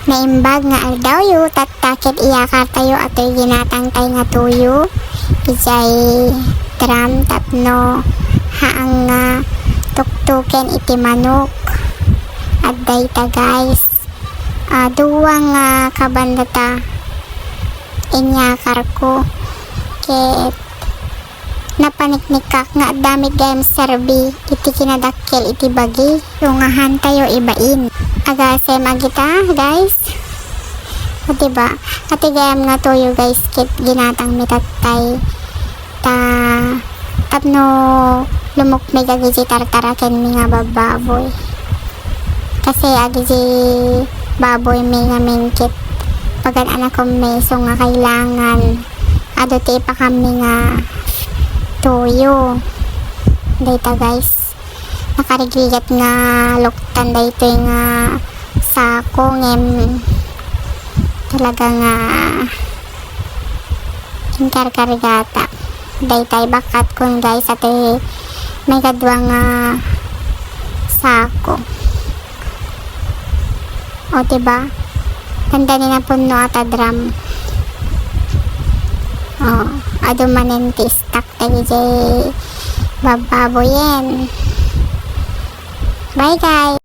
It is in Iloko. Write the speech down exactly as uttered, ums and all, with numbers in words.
Naimbag nga aldawyo, tatta ket iyakartayo atoy ginatangtay nga tuyo idiay drum tapno haang nga tuktuken iti manok. Adda ita, guys. Ah, duwa nga kabanda ta inyakarko ket napaniknikak nga adda met gayam serbi iti kinadakkel iti bagi. Tungahantayo ibain. Agasem a gita, guys. O, diba? Ati gayam nga tuyo, guys, ket ginatang mi tattay. Ta, tapno lumukmeg a gidi tartaraken mi nga babbaboy. Kasi a gidi baboy mi ngamin ket pagan-anakom mi, so nga kailangan adu ti ipakam mi nga tuyo. Dayta, guys. Nakarigrigat nga luktan daytoy nga sako ngem talaga nga inkarkargata. Daytay bakkat kun, guys, ati may kadua nga sako. O, diba? Tanda ni napunno ata drum. O, adu manen ti stock dagiti babbaboyen. Bye, guys.